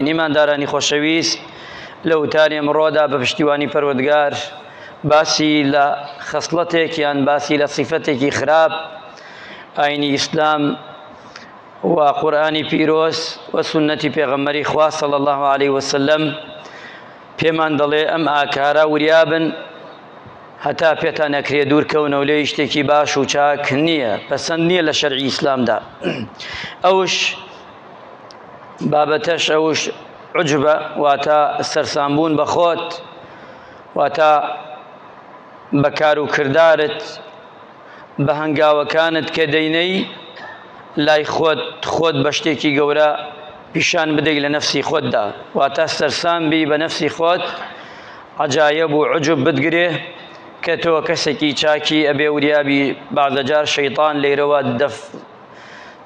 ئیماندارانی خۆشەویست، لە وتاری ئەمڕۆدا بە پشتیوانی پەروەردگار باسی لە خەسڵەتێک یان باسی لە سیفەتێکی خراپ ئاینی ئیسلام و قورئانی پیرۆز و سوننەتی پێغەمبەری خوا صلی الله علیه وسلم پێمان دەڵێ ئەم ئاکارە وریابن هەتا پێتان ئەکرێ دوور کەونەوە لێی شتێکی باش و چاک نییە، پەسەند نییە لە شەرعی ئیسلامدا. ئەوش بابەتەش ئەوش عجبە، واتە سەرسامبوون بە خۆت، واتە بە کار و کردارت، بە هەنگاوەکانت کە دەینەی لای خۆت، خۆت بە شتێکی گەورە پیشان بدەی لە نەفسی خۆتدا، واتە سەرسام بی بە نەفسی خۆت، عەجایەب و عجب بتگرێ کە تۆ کەسێکی چاکی، ئەبێ وریابی بەعزەجار شەیتان لێرەوە دەف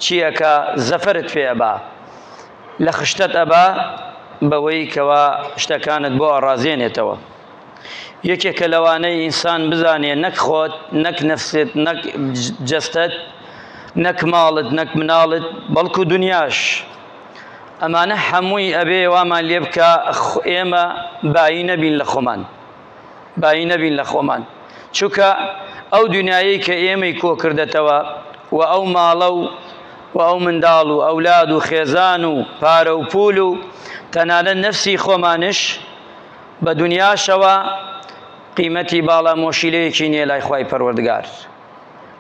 چی ئەکا زەفەرت پێ ئەبا، لە خشتەت ئەبا بەوەی کەوا شتەکانت بۆ ئەڕازێنێتەوە. یەکێکە لەوانەی ئینسان بزانێ نەک خۆت، نەک نەفست، نەک جەستەت، نەک ماڵت، نەک مناڵت، بەڵکو دنیاش. ئەمانە هەمووی ئەبێ وامان لێ بکا ئێمە بایی نەبین لە خۆمان، بایی نەبین لە خۆمان، چونکە ئەو دنیایەی کە ئێمەی کۆ کردەتەوە و ئەو ماڵە و و ئەو منداڵ و ئەولاد و خێزان و پارە و پول و تەنانەت نەفسی خۆمانش بە دنیاشەوە قیمەتی باڵا مۆشیلەیەکی نییە لای خوای پەروەردگار.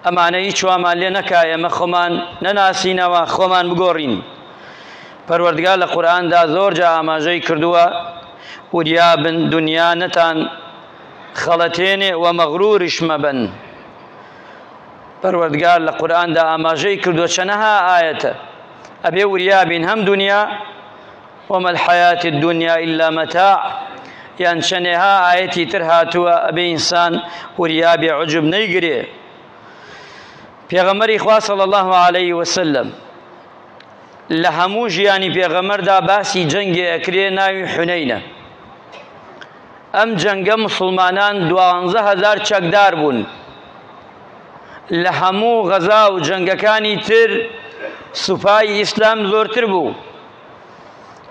ئەمانە هیچ وامان لێ نەکا ئێمە خۆمان نەناسینەوە، خۆمان بگۆڕین. پەروەردگار لە قورئاندا زۆر جا ئاماژەی کردووە وریا بن دنیا نەتان خەڵەتێنێ و مەغروریش مەبن. پەروەردگار لە قورئاندا ئاماژەی کردووە چەنەها ئایەتە ئەبێ وریا بین هەم دنیا وما الحیاة الدنیا الا متاع یان چەنێها ئایەتی تر هاتووە ئەبێ ئینسان وریا بێ عجب نەیگرێ. پێغەمبەری خوا صلی الله علیه وسلم لە هەموو ژیانی پێغەمبەردا باسی جەنگێ ئەکرێ ناوی حونەینە. ئەم جەنگە مسلمانان 12,000 چەکدار بوون. لە هەموو غەزا و جەنگەکانی تر سوپای ئیسلام زۆرتر بوو،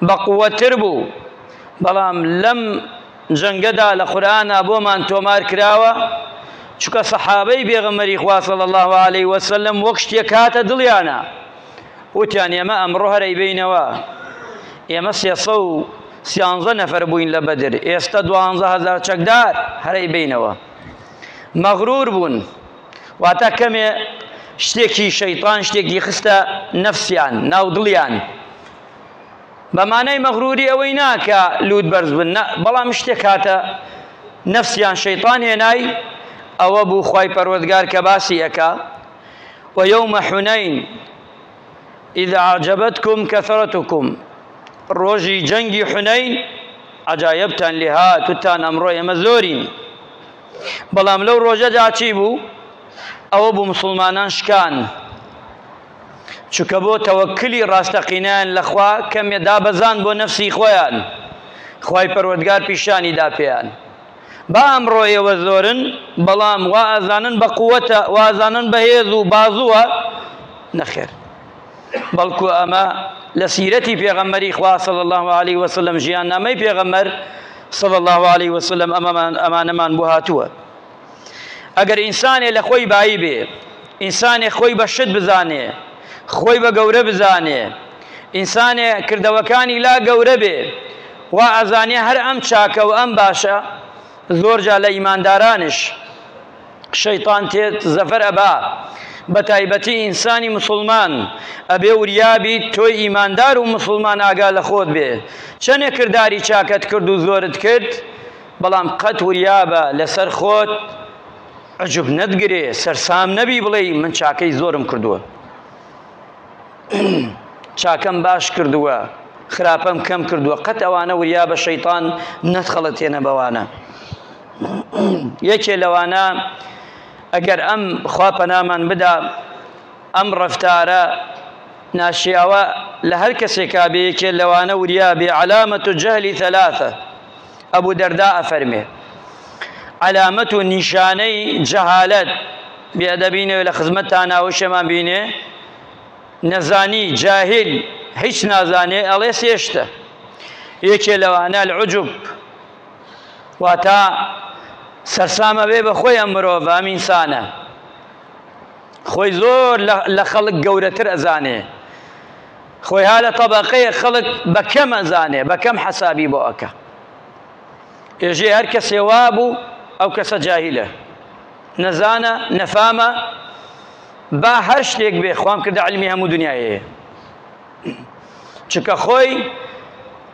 بەقوەتر بوو، بەڵام لەم جەنگەدا لە قورئانا بۆمان تۆمار کراوە چونکە سەحابەی پێغەمبەری خوا صلی الله علیه وسلم وەک شتێک هاتە دڵیانە وتیان ئێمە ئەمڕۆ هەر ئەیبەینەوە، ئێمە 313 نەفەر بووین لە بەدر، ئێستا 12,000 چەکدار هەر ئەیبەینەوە. مەغرور بوون، واتە کەمێ شتێکی شەیتان شتێکی خستە نەفسیان ناو دڵیان. بە مانای مەغروری ئەوەی نا کە لووت بەرز بن، نا، بەڵام شتێک هاتە نەفسیان شەیتان هێنای، ئەوە بوو خوای پەروەردگار کە باسی ئەکا ویوم حنین اذ اعجبتکم کثرتکم، ڕۆژی جەنگی حنین عەجایبتان لێهات وتان ئەمڕۆ ئێمە زۆرین. بەڵام لەو ڕۆژەدا چی بوو؟ ئەوە بوو مسلمانان شکان، چونکە بۆ تەوەکلی ڕاستەقینەیان لەخوا کەمێ دابەزان بۆ نەفسی خۆیان، خوای پەروەردگار پیشانی دا پێیان با ئەمڕۆ ئێوە زۆرن بەڵام وا ئەزانن بە قووەتە، وا ئەزانن بەهێز و بازووە، نەخێر، بەڵکو ئەمە لە سیرەتی پێغەمبەری خوا صلی الله علیه وسلم، ژیاننامەی پێغەمبەر صلی الله علیه وسلم ئەمەمان ئەمانەمان بۆ هاتووە. ئەگەر ئینسانێ لە خۆی بایی بێ، ئینسانێ خۆی بە شت بزانێ، خۆی بە گەورە بزانێ، ئینسانێ کردەوەکانی لا گەورە بێ، وا ئەزانێ هەر ئەم چاکە و ئەم باشە، زۆر جا لە ئیماندارانش شەیتان تێت زەفەر ئەبا، بە تایبەتی ئینسانی مسوڵمان ئەبێ وریا بیت، تۆی ئیماندار و مسوڵمان ئاگا لە خۆت بێ، چەنێ کرداری چاکەت کرد و زۆرت کرد، بەڵام قەت وریابە لەسەر خۆت عجب نەتگرێ، سەرسام نەبی بڵێی من چاکەی زۆرم کردووە، چاکەم باش کردووە، خراپەم کەم کردووە، قەت ئەوانە وریابە شەیتان نەتخەڵەتێنە بەوانە. یەکێ لەوانە ئەگەر ئەم خوا پەنامان بدا ئەم ڕەفتارە ناشیاوە لە هەر کەسێکا بێ، یەکێ لەوانە وریا بێ، عەلامەت جەهلی ثەلاثە، ئەبوو دەردا ئەفەرمێ عەلامەت و نیشانەی جەهالەت، بێئەدەبینەوە لە خزمەتتان ئەوشێمان بینێ، نەزانی جاهل هیچ نازانێ، ئەڵێ سێ شتە. یەکێ لەوانە العجب، واتە سەرسامە بێ بە خۆی ئەم مرۆڤە، ئەم ئینسانە خۆی زۆر لە خەڵک گەورەتر ئەزانێ، خۆی ها لە تەبەقەیە خەڵک بە کەم ئەزانێ، بە کەم حەسابی بۆ ئەکا. ئێژێ هەر کەسێ وا بوو ئەو کەسە جاهیلە، نەزانە، نەفامە، با هەر شتێک بێ خوام کردە علمی هەموو دنیای هەیە، چونکە خۆی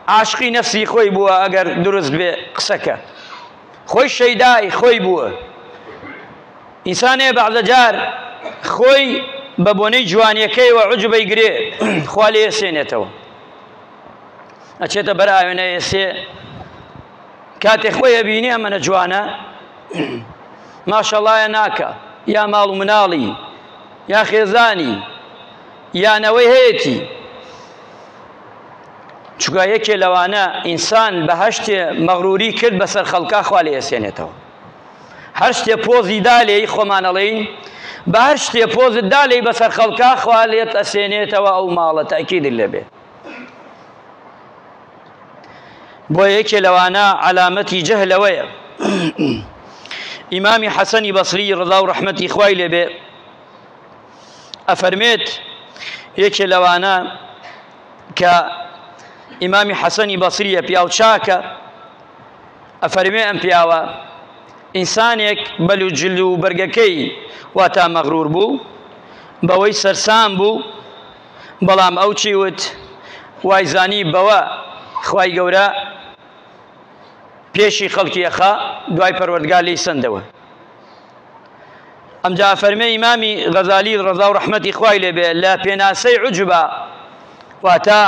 عاشقی نەفسی خۆی بووە. ئەگەر دروست بێ قسەکە خۆی شەیدای خۆی بووە. ئینسانێ بەعزە جار خۆی بە بۆنەی جوانیەکەیەوە عوجبەی گرێ، خوا لێ ئەسێنێتەوە، ئەچێتە بەر ئاوێنە ئێسێ، کاتێ خۆی ئەبینی ئەمەنە جوانە ماشەڵایە ناکە، یا ماڵ و مناڵی یا خێزانی یان ئەوەی هەیەتی. چونکە یەکێ لەوانە ئینسان بە هەشتێ مەغروری کرد بەسەر خەڵکا خوا لێ ئەسێنێتەوە. هەر شتێ پۆزی دا لێی، خۆمان ئەڵێین بە هەر شتێ پۆزت دا لێی بەسەر خەڵکا خوا لێت ئەسێنێتەوە ئەو ماڵە، تەئکیدت لێ بێ. بۆ یەکێ لەوانە عەلامەتی جەهلەوەیە. ئیمامی حەسەنی بەسری ڕضا و ڕەحمەتی خوای لێ بێ ئەفەرمێت یەکێ لەوانە کە ئیمامی حەسەنی بەسریە پیاو چاکە، ئەفەرمێ ئەم پیاوە ئینسانێک بەل و جل و بەرگەکەی واتا مەغرور بوو، بەوەی سەرسام بوو، بەڵام ئەو چی وت؟ وایزانی بەوە خوای گەورە پێشی خەڵکی ئەخا، دوای پەروەردگار لێی سەندەوە. ئەمجا فەرمێ ئیمامی غەزالی ڕەزا و ڕەحمەتی خوای لێ بێ لە پێناسەی عوجبە واتا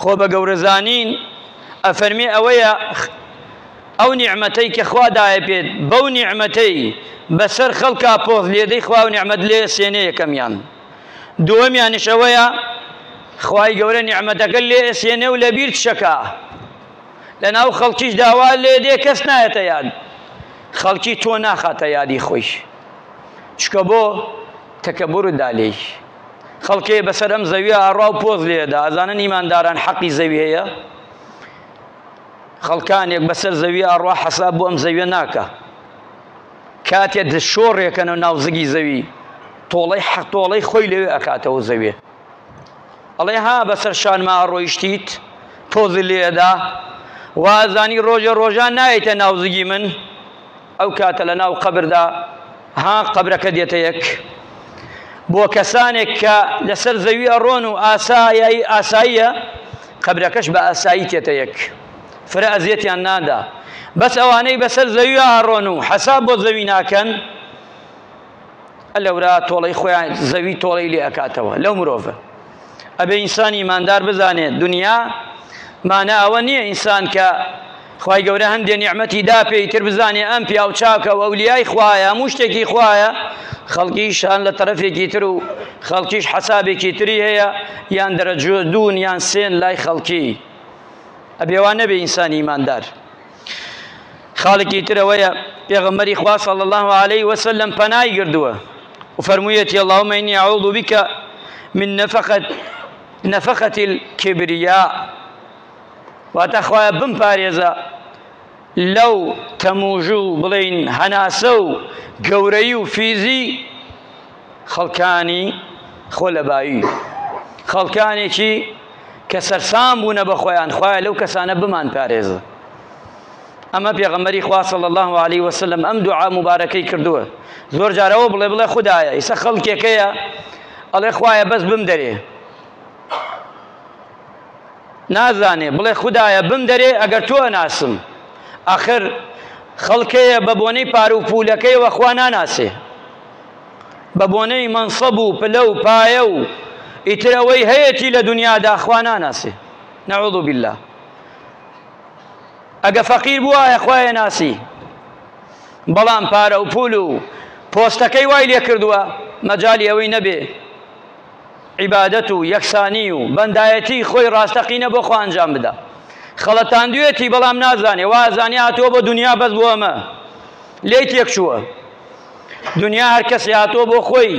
خۆ بە گەورەزانین ئەفەرمێ ئەوەیە ئەو نیعمەتەی کە خوا دایە پێت بەو نیعمەتەی بەسەر خەڵکا پۆز لێدەی خوا و نیعمەت لێ سێنێ یەکەمیان، دووەمیانیش ئەوەیە خوای گەورە نیعمەتەکە لێ ئەسێنێ و لەبیر چەکا لەناو خەڵکیش داوا لێ دێ کەس نایەتە یاد، خەڵکی تۆ ناخاتە یادی خۆی، چکە بۆ تەکەبور دا لێی. خەڵکێ بەسەر ئەم زەویە ئاڕا و پۆز لێدا، ئەزانن ئیمانداران حەقی زەوی هەیە؟ خەڵکانێک بەسەر زەوی ئاڕوا حەساب بۆ ئەم زەویە ناکا. کاتێ شۆڕێکەنەوە ناو زگی زەوی تۆڵەی حەق تۆڵەی خۆی لەوێ ئەکاتەوە زەوێ، ئەڵێ ها بەسەر شانما ڕۆیشتیت تۆزی لێدا، وازانی ڕۆژێ ڕۆژان نایەتە ناو زگی من. ئەو کاتە لە ناو قەبردا ها قەبرەکە دێتە یەک بۆ کەسانێک کە لەسەر زەوی ئەڕۆن و ئاسایی ئاساییە، قەبرەکەش بە ئاسایی تێتە یەک، فرە ئەزیەتیان نادا. بەس ئەوانەی بەسەر زەوی ئاڕۆن و حەساب بۆ زەوی ناکەن، لەورا تۆڵەی خۆیان زەوی تۆڵەی لێ ئەکاتەوە لەو مرۆڤە. ئەبێ ئینسان ئیماندار بزانێت دنیا مانا ئەوە نییە ئینسان کە خوای گەورە هەندێ نیعمەتی دا پێی تر بزانێ ئەم پیاو چاکە و ئەولیای خوایە، هەموو شتێکی خوایە، خەڵکیش هەن لە تەرەفێکی تر و خەڵکیش حەسابێکی تری هەیە، یان دەرەجە دوون یان سێن لای خەڵکی. ئەبێ وا نەبێ ئینسانی ئیماندار. خاڵێکی تر ئەوەیە پێغەمبەری خوا صلی الله علیه وسلم پەنای گردووە و فەرموویەتی اللهم إني أعوذ بك من نفقة نفقة الكبرياء، واتە خوایە بمپارێزە لەو تەموژ و بڵێین هەناسە و گەورەی و فیزی خەڵکانی خۆ لەبایی، خەڵکانێکی کە سەرسام بوونە بە خۆیان، خوایە لەو کەسانە بمان پارێزە. ئەمە پێغەمبەری خوا صلی الله علیه وسلم ئەم دوعا مبارەکەی کردووە. زۆر جارەوە بڵێ بڵێ خودایە ئیسە خەڵکێکەیە ئەڵێ خوایە بەس بمدەرێ، نازانێ بڵێ خودایە بمدەرێ ئەگەر تۆ ئەناسم. ئاخر خەڵکەیە بە بۆنەی پار و پولەکەیەوە خوا ناناسێ، بە بۆنەی مەنسەب و پلە و پایە و ئیتر ئەوەی هەیەتی لە دنیادا خوا ناناسێ، نعوذ بالله. ئەگە فەقیر بووایە خوایە ناسی، بەڵام پارە و پول و پۆستەکەی وای لێ کردووە مەجالی ئەوەی نەبێ عیبادەت و یەکسانی و بەندایەتی خۆی ڕاستەقینە بۆ خوا ئەنجام بدا. خەڵەتاندوێتی بەڵام نازانێ، وازانی هاتووە بۆ دنیا بەس بۆ ئەمە لێی تێکچووە. دنیا هەر کەسێ هاتووە بۆ خۆی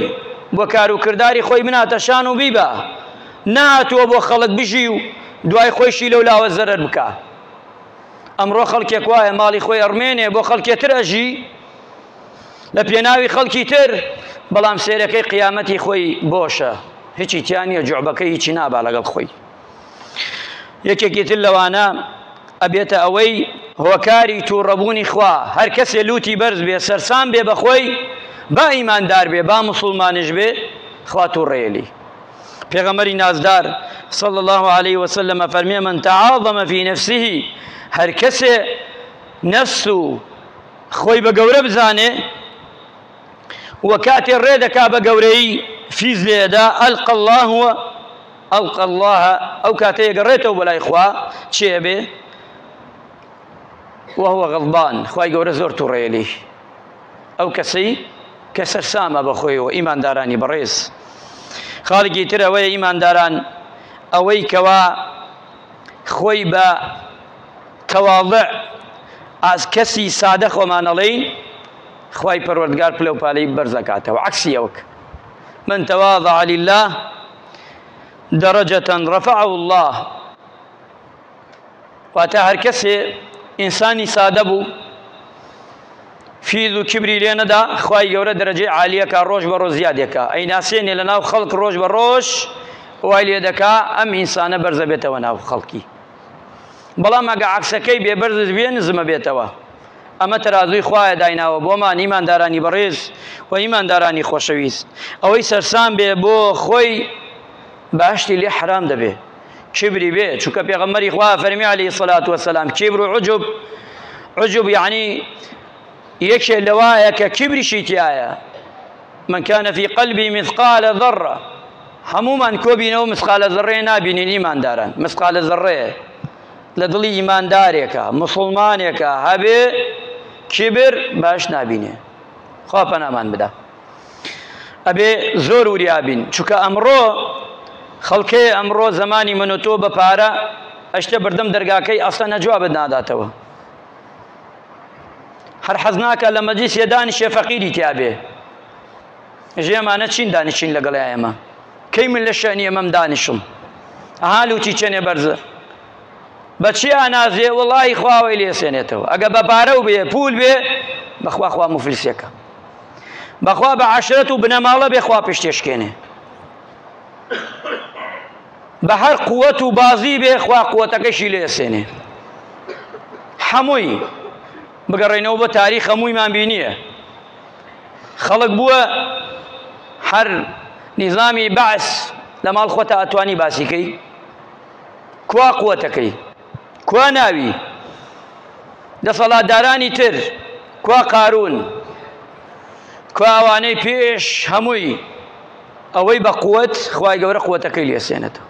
بۆ کار و کرداری خۆی بناتە شان و بیبا، نەهاتووە بۆ خەڵک بژی و دوای خۆیشی لەو لاوە زەرەر بکا. ئەمڕۆ خەڵکێک وایە ماڵی خۆی ئەڕمێنێ بۆ خەڵکێ تر ئەژی لە پێناوی خەڵکی تر، بەڵام سێرەکەی قیامەتی خۆی بۆشە، هیچی تیا نییە، جوعبەکەی هیچی نابا لەگەڵ خۆی. یەکێکی تر لەوانە ئەبێتە ئەوەی هۆکاری تووڕەبوونی خوا، هەر کەسێ لوتی بەرز بێ، سەرسام بێ بە خۆی، با ئیماندار بێ، با موسڵمانیش بێ، خوا تووڕەیە لێی. پێغەمبەری نازدار صلی الله علیه وسلم ئەفەرمێ من تعاظم فی نفسه، هەر کەسێ نەفس و خۆی بە گەورە بزانێ و کاتێ ڕێ دەکا بە گەورەیی فیز لێدا، ئەلقە الله و ئەلقە الله، ئەو کاتەیە گەڕێتەوە بۆ لای خوا چێ بێ وهو غضبان، خوای گەورە زۆر تووڕەیە لێی. ئەو کەسەی کە سەرسامە بە خۆیەوە. ئیماندارانی بەڕێز، خاڵێکی تر ئەوەیە ئیمانداران ئەوەی کەوا خۆی بە تەواضع ئاز کەسی سادە خۆمان ئەڵێین، خوای پەروەردگار پلە و پالەی بەرزەکاتەوە. عەکسی ئەوەک من تواضع لله درجة رفعه الله، واتە هەر کەسێ ئینسانی سادە بوو فیز و کبری لێ نەدا، خوای گەورە دەرەجەی عالیەکە ڕۆژ بە ڕۆژ زیادێکە، ئەیناسێنێ لە ناو خەڵک ڕۆژ بە ڕۆژ وای لێ دەکا ئەم ئینسانە بەرزە بێتەوە ناو خەڵکی. بەڵام ئەگە عەکسەکەی بێ بەرزت بێ نزمە بێتەوە. ئەمە تەرازووی خوایە دایناوە بۆمان ئیماندارانی بەڕێز و ئیماندارانی خۆشەویست. ئەوەی سەرسام بێ بۆ خۆی بەهەشتی لێ حەرام دەبێ، کبری بێ، چونکە پێغەمبەری خوا فەرمی عەلەیهی سەلات وەسەلام کبر و عجب، عجب یعنی یەکێ لەوایە کە کبریشی تیایە، من كان في قلبي مثقال ذرة، هەمومان کۆبینەوە مثقال ذرەیە نابینین ئیمانداران، مثقال ذرەیە لە دڵی ئیماندارێکە مسلمانێکە هەبێ کبر باش نابینێ. خوا پەنامان بدا. ئەبێ زۆر وریا بین، چونکە ئەمڕۆ خەڵکێ ئەمڕۆ زەمانی من و تۆ بە پارە ئەشتە بەردەم دەرگاکەی ئەسڵەن نەجوابت ناداتەوە، هەر حەز ناکە لە مەجلیسێ دانیشێ فەقیری تیا بێ. ژێمانە چین دانیشین لەگەڵ ئێمە، کەی من لە شەنی ئەمەم دانیشم، ئەها لوتی چەنێ بەرزە، بە چی ئانازێ؟ وەڵاهی خواوەی لێسێنێتەوە. ئەگە بە پارە و بێ پول بێ بەخوا خوا موفلسێکە، بەخوا بە عەشرەت و بنەماڵە بێ خوا پشتێشکێنێ، بە هەر قووەت و بازی بێ خوا قووەتەکەشی لێسێنێ. هەمووی بگەڕێنەوە بۆ تاریخ هەموویمان بینییە، خەڵک بووە هەر نیزامی بەعس لە ماڵ خۆتا ئەتوانی باسیکەی، کوا قووەتەکەی، کوا ناوی دەسەڵاتدارانی تر، کوا قارون، کوا ئەوانەی پێش هەمووی، ئەوەی بە قووەت خوای گەورە قووەتەکەی لێسێنێتەوە.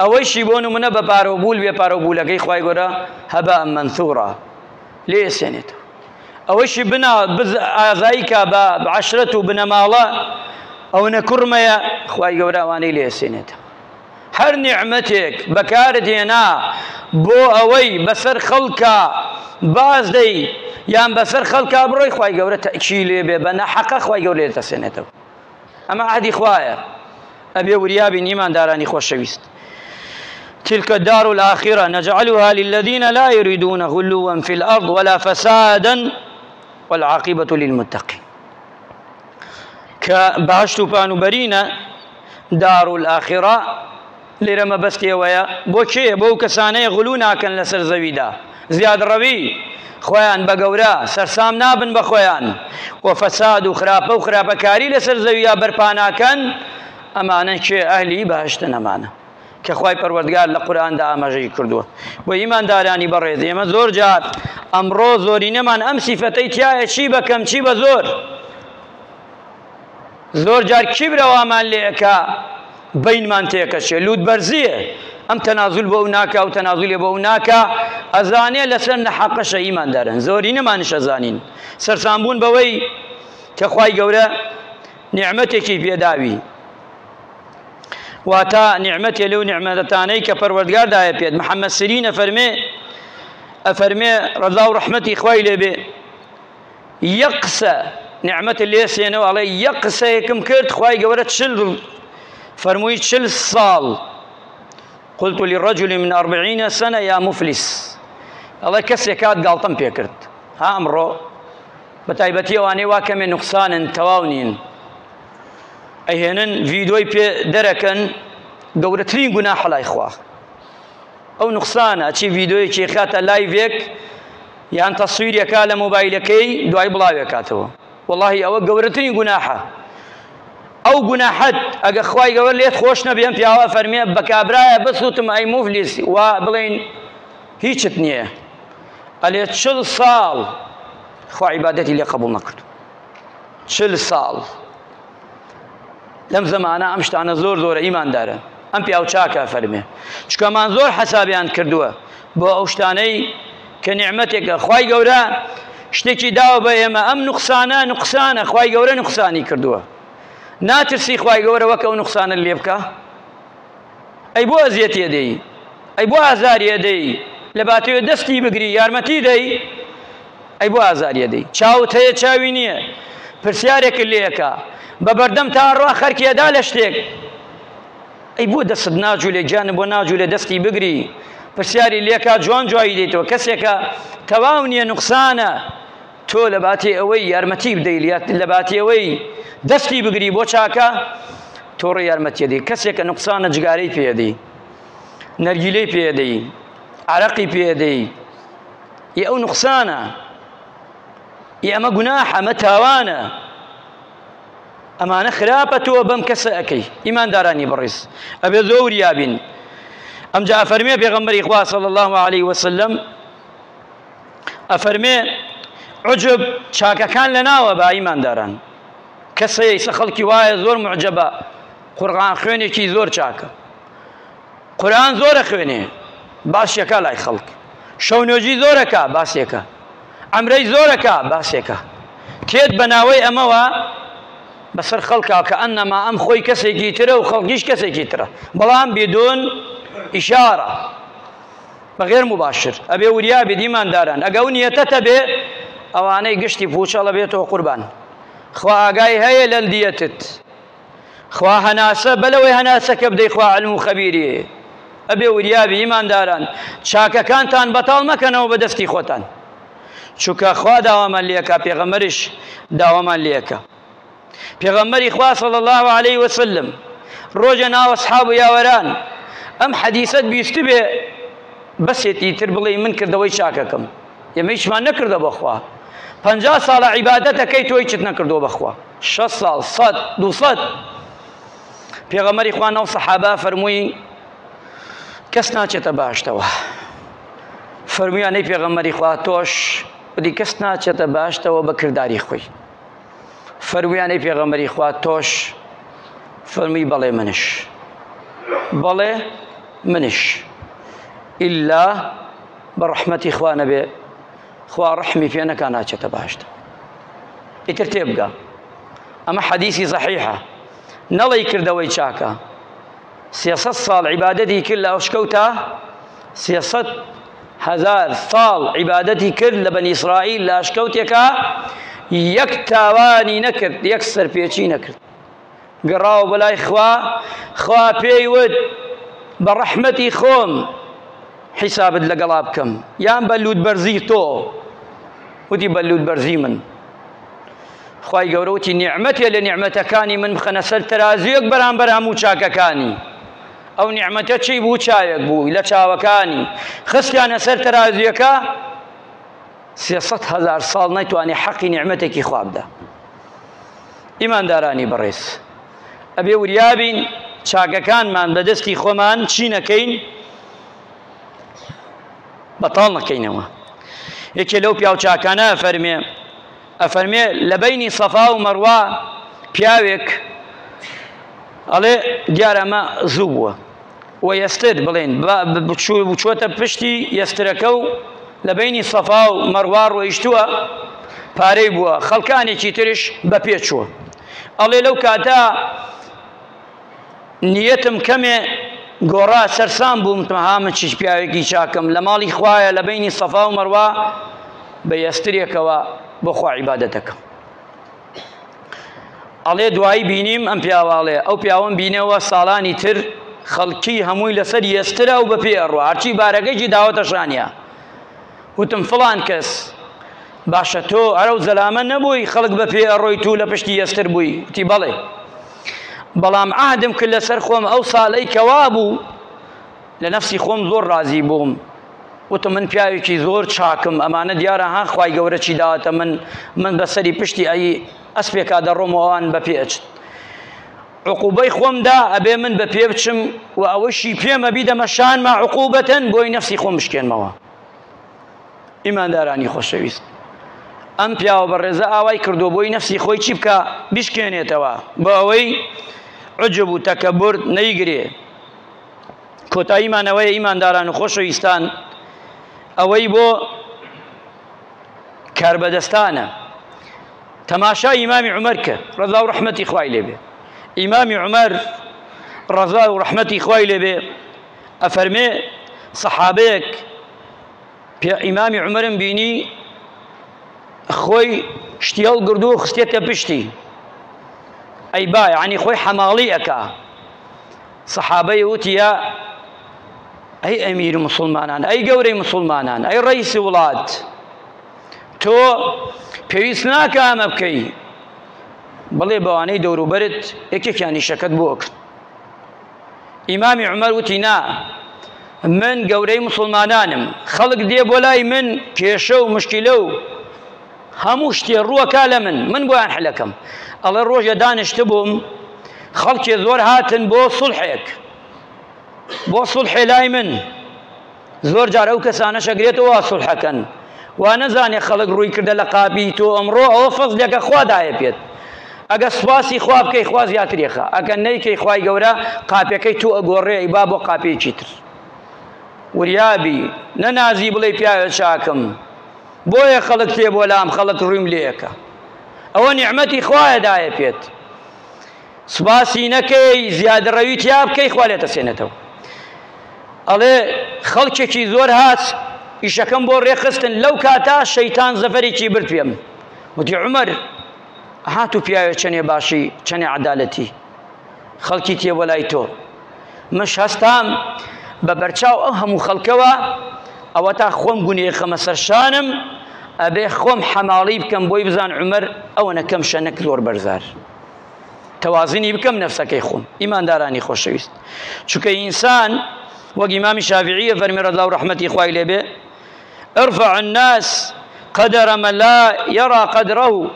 ئەوەیشی بۆ نمونە بە پارەوبول بێ پارەوبولەکەی خوای گەورە هەبا مەنثورا لێسێنێتەوە. ئەوەیشی بنا ئازایی کا بە عەشرەت و بنەماڵە ئەوەنە کوڕمەیە خوای گەورە ئەوانەی لێسێنێتەوە. هەر نیعمەتێک بەکارت هێنا بۆ ئەوەی بەسەر خەڵکا باز دەی یان بەسەر خەڵکا بڕۆی، خوای گەورە تەئکید لێ بێ بە ناحەقە خوای گەورە لێت دەسێنێتەوە. ئەمە عەهدی خوایە، ئەبێ وریا بین ئیماندارانی خۆشەویست. تلك الدار الآخرة نجعلها للذين لا يريدون غلوا في الأرض ولا فسادا والعاقبة للمتقين. کە بەهەشت و پان و بەرینە، دار الآخرە، لێرە مەبەستی ئەوەیە بۆ کێیە؟ بۆ ئەو کەسانەیە غلو ناکەن لەسەر زەویدا، زیادڕەوی خۆیان بە گەورە سەرسام نابن بە خۆیان و فەساد و خراپە و خراپەکاری لەسەر زەوییا بەرپا ناکەن. ئەمانە کێ؟ ئەهلی بەهەشتن. ئەمانە کە خوای پەروەردگار لە قورئاندا ئاماژەی کردووە. بۆ ئیماندارانی بەڕێز، ئێمە زۆر جار ئەمڕۆ زۆرینەمان ئەم سیفەتەی تیایە، چی بە کەم چی بە زۆر، زۆر جار کیبرەوامان لێ ئەکا، بینمان تێکەچێ، لوت بەرزییە، ئەم تەنازول بۆ ئەو ناکا و تەنازولێ بۆ ئەو ناکا، ئەزانێ لەسەر نەحەقەشە ئیماندارن. زۆرینەمانیش ئەزانین سەرسامبوون بەوەی کە خوای گەورە نیعمەتێکی پێداوی، واتە نیعمەتێ لەو نیعمەتانەی کە پەروەردگار دایە پێت. محەممەد سیرین ئەفەرمێ، ئەفەرمێ ڕەزا و ڕەحمەتی خوای لێبێ، یەک قسە نیعمەت لێ سێنەوە، ئەڵێ یەک قسەیەکم کرد خوای گەورە 40 فەرمووی 40 ساڵ قلت لرجل من أربعين سنة يا مفلس ئەڵێ کەسێک هات گاڵتەم پێکرد ها ئەمڕۆ بە تایبەتی ئەوانەی وا کەمێ نوقسانن تەواو نین ئەهێنن ڤیدۆی پێ دەرەکەن گەورەترین گوناحە لای خوا ئەو نوقسانە چی ڤیدۆیەکی خاتە لایڤێک یان تەسویرێکا لە مۆبایلەکەی دوای بڵاوێکاتەوە وەڵاهی ئەوە گەورەترین گوناحە ئەو گوناحەت ئەگە خوای گەورە لێت خۆش نەبێ ئەم پیاوە فەرمیە بە کابرایە بسوتم ئەی موفلیس وا بڵێین هیچت نییە ئەلێ چل ساڵ خوا عیبادەتی لێ قبوڵ نەکرد چل ساڵ لەم زەمانە ئەم شتانە زۆر زۆرە ئیماندارە ئەم پیاو چاکە فەرمێ چکەمان زۆر حەسابیان کردووە بۆ ئەو شتانەی کە نیعمەتێکە خوای گەورە شتێکی داوە بە ئێمە ئەم نوقسانە نوقسانە خوای گەورە نوقسانی کردووە ناترسی خوای گەورە وەک ئەو نوقسانە لێ بکە ئەی بۆ ئەزیەتی ئەدەی ئەی بۆ ئازاری ئەدەی لە باتەوێ دەستی بگری یارمەتی دەی ئەی بۆ ئازاری ئەدەی چاوت هەیە چاوی نییە پرسیارێکت لێ ئەکا بە بەردەم تا ڕوا خەرکی ئەدا لە شتێک ئەی بۆ دەستت ناجولێ گیانت بۆ ناجولێ دەستی بگری پرسیاری لێکا جوان جوایی دەیتەوە کەسێکە تەواو نییە نوقسانە تۆ لە باتی ئەوەی یارمەتی بدەیت لە باتی ئەوەی دەستی بگری بۆ چاکە تۆڕ یارمەتیە دەی کەسێکە نوقسانە جگارەی پێدەی نەرگیلەی پێدەی عرەقی پێدەی ی ئەو نوقسانە ی ئەمە گوناح ئەمە تاوانە ئەمانە خراپە تۆ بەم کەسە ئەکەی ئیماندارانی بەڕیز ئەبێ زۆر وریابین ئەمجا ئەفەرمێ پێغەمبەری خوا صلی الله علیه وسلم ئەفەرمێ عجب چاکەکان لە ناوە بە ئیمانداران کەسەیە ئیسە خەڵکی وایە زۆر معجبە قورئان خوێنێکی زۆر چاکە قورئان زۆرە خوێنێ باسیەکە لای خەڵک شەو نوێژی زۆرەکە باسیەکە عەمرەی زۆرەکە باسێکە تێت بە ناوەی ئەمەوە بەسەر خەڵکا کە ئەنەما ئەم خۆی کەسێکی ترە و خەڵکیش کەسێکی ترە بەڵام بدون ئیشارە بەغێر مباشر ئەبێ وریا بێت ئیمانداران ئەگە ئەو نیەتەتە بێ ئەوانەی گشتی پوچەڵە بێتەوە قوربان خوا ئاگای هەیە لە دیەتت خوا هەناسە بەلەوەی هەناسەکە بدەی خوا علم و خەبیری ئەبێ وریابی ئیمانداران چاکەکانتان بەتاڵ مەکەنەوە بە دەستی خۆتان چونکە خوا داوامان لێکا پێغەمبەریش داوامان لێکا پێغەمبەری خوا صلی الله علیه وسلم ڕۆژە ناو ئەسحاب و یاوەران ئەم حەدیسەت بیستبێ بەسێتی تر بڵێ من کردەوەی چاکەکەم ئێمە هیچمان نەکردە بەخوا پەنجا ساڵە عیبادەتەکەی تۆ هیچت نەکردووە بەخوا شەست ساڵ سەد دووسەد پێغەمبەری خوا ناو سەحابە فەرمووی کەس ناچێتە باشتەوە فەرموویان ئەی پێغەمبەری خوا تۆش وتی کەس ناچێتە باشتەوە بە کرداری خۆی فەرموویان ئەی پێغەمبەری خوا تۆش فەرمووی بەڵێ منش بەڵێ منش ئیلا بە ڕەحمەتی خوا نەبێ خوا ڕەحمی پێ نەکا ناچێتە بەهەشت ئیتر تێبگە ئەمە حەدیسی سەحیحە نەڵێی کردەوەی چاکە سێسەد ساڵ عیبادەتی کرد لە ئەشکەوتا سێسەد هەزار ساڵ عیبادەتی کرد لە بەنی ئیسرائیل لە ئەشکەوتێکا یەک تاوانی نەکرد یەک سەرپێچی نەکرد گەڕاوە بۆ لای خوا خوا پێی وت بە ڕەحمەتی خۆم حیسابت لەگەڵا بکەم یان بە لووت بەرزی تۆ وتی بە لووت بەرزی من خوای گەورە وتی نیعمەتێ لە نیعمەتەکانی من بخەنە سەر تەرازوویەک بەرامبەر هەموو چاکەکانی ئەو نیعمەتە چی بوو چاوێک بوو لە چاوەکانی خستیانە سەر تەرازوویەکە سێسەد هەزار ساڵ نەیتوانی حەقی نیعمەتێکی خوا بدا ئیماندارانی بەڕێز ئەبێ وریابین چاکەکانمان بە دەستی خۆمان چی نەکەین بەتاڵ نەکەینەوە یەکێ لەو پیاو چاکانە ئەفەرمێ ئەفەرمێ لە بەینی سەفا و مەڕوا پیاوێک ئەڵێ دیارە ئەمە زوو بووە و یەستر بڵێن بچووەتە پشتی یەسترەکە و لە بەینی سەفا و مەڕوا ڕۆیشتووە پارەی بووە خەڵکانێکی ترش بە پێ چووە ئەڵێ لەو کاتە نیەتم کەمێ گۆڕا سەرسام بووم ها من چیش پیاوێکی چاکم لە ماڵی خوایە لە بەینی سەفا و مەڕوا بە یەسترێکەوە بۆ خوا عیبادەتەکەم ئەڵێ دوایی بینیم ئەم پیاوە ئەڵێ ئەو پیاوەم بینەوە ساڵانی تر. خەڵکی هەمووی لەسەر یەسترا و بەپێ ئەڕوا هەرچی بارەکەیشی داوەتە شانیا. وتم فڵان کەس باشە تۆ هەر ئەو زەلامە نەبووی خەڵک بە پێ ئەڕۆیت و لە پشتی یەستر بووی؟ وتی بەڵێ. بەڵام عەهدم کرد لەسەر خۆم ئەو ساڵەی کەوا بوو لە نەفسی خۆم زۆر ڕازی بووم. وتم من پیاوێکی زۆر چاکم ئەمانە دیارە ها خوای گەورە چی داوەتە من من بەسەری پشتی ئەی ئەسپێکا دەڕۆم و ئەوان بە پێ ئەچن. عقوبەی خۆم دا ئەبێ من بە پێ بچم و ئەوەشی پێمە بیدەمە شانما عقوبەتەن بۆی نەفسی خۆم بشکێنمەوە. ئیماندارانی خۆشەویست ئەم پیاوە بەڕێزە ئاوای کردو بۆی نەفسی خۆی چی بکا بیشکێنێتەوە بۆ ئەوەی عجب و تەکەبور نەیگرێ. کۆتاییمانەوەیە ئیمانداران و خۆشەویستان ئەوەی بۆ کاربەدەستانە تەماشای ئیمامی عومەر کە ڕەزا و ڕەحمەتی خوای لێبێ ئیمامی عومەر ڕەزا و ڕەحمەتی خوای لێبێ ئەفەرمێ سەحابەیەک پێ ئیمامی عومەرم بینی خۆی شتی هەڵگردو و خستێتە پشتی ئەی با یعنی خۆی حەماڵی ئەکا سەحابەی وتیە ئەی ئەمیر مسلمانان ئەی گەورەی مسلمانان ئەی ڕئیسی وڵات تۆ پێویست ناکە ئەمە بکەی بڵێ بەوانەی دەوروبەرت یەکێکیان ئیشەکەت بۆ کرد ئیمامی عومەر وتی نا من گەورەی مسلمانانم خەڵک دێ بۆ لای من کێشە و مشکلە و هەموو شتێ ڕووەکا لە من من بۆیان حلەکەم ئەڵێ ڕۆژێ دانیشتبووم خەڵکێ زۆر هاتن بۆ سوڵحێک بۆ سوڵحێ لای من زۆر جار ئەو کەسانەش ئەگرێتەوە وا سوڵحەکەن وا نەزانێ خەڵک ڕووی کردە لە قاپی تۆ ئەمڕۆ ئەوە فەزلێکە خوا دایە پێت ئەگە سوپاسی خوا بکەی خوا زیاتری خا ئەگە نەیکەی خوای گەورە قاپەکەی تۆ ئەگۆڕێ ئەیبا بۆ قاپێکی تر وریابی نەنازی بڵێ پیاوێ چاکم بۆیە خەڵک تێ بۆ لام خەڵک ڕوویم لێکە ئەوە نیعمەتی خوایە دایە پێت سوپاسی نەکەی زیادەڕەوی تیا بکەی خوا لێتە سێنێتەوە ئەڵێ خەڵکێکی زۆر هات ئیشەکەم بۆ ڕێکخستن لەو کاتا شەیتان زەفەرێکی برد پێم وتی عومەر هات و پیاوێ چەنێ باشی چەنێ عەدالەتی خەڵکی تێ بۆ لای تۆ مش هەستام بە بەرچاو ئەو هەموو خەڵکەوە ئەوە تا خۆم گونێ خەمە سەرشانم ئەبێ خۆم حەماڵی بکەم بۆی بزان عومەر ئەوەنە کەم شەنەک زۆر بەرزار تەوازنی بکەم نەفسەکەی خۆم ئیماندارانی خۆشەویست چونکە ئینسان وەک ئیمامی شافعیە فەرمی ڕەزا و ڕەحمەتی خوای لێبێ ارفع الناس قدر من لا يرى قدره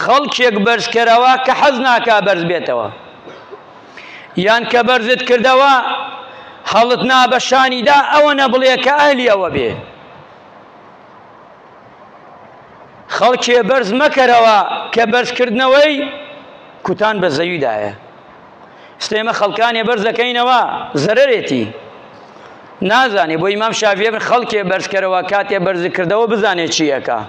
خەڵکێک بەرزکەرەوە کە حەز ناکا بەرز بێتەوە یان کە بەرزت کردەوە هەڵت نا بە شانیدا ئەوە نەبڵێ کە ئەهلی ئەوە بێ خەڵکێ بەرز مەکەرەوە کە بەرزکردنەوەی کوتان بە زەویدایە ئێستا ئێمە خەڵکانێ بەرز دەکەینەوە زەرەرێتی نازانێ بۆ ئیمام شافعی بن خەڵکێ بەرزکەرەوە کاتێ بەرزکردەوە بزانێ چیەکە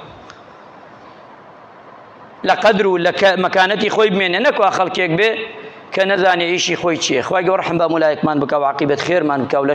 لە قەدر و لە مەکانەتی خۆی بمێنێ نەکوا خەڵکێک بێ کە نەزانێ ئیشی خۆی چییە خوای گەورە ڕەحم بە مولایەکمان بکا و عاقیبەت خێرمان بکا و لە.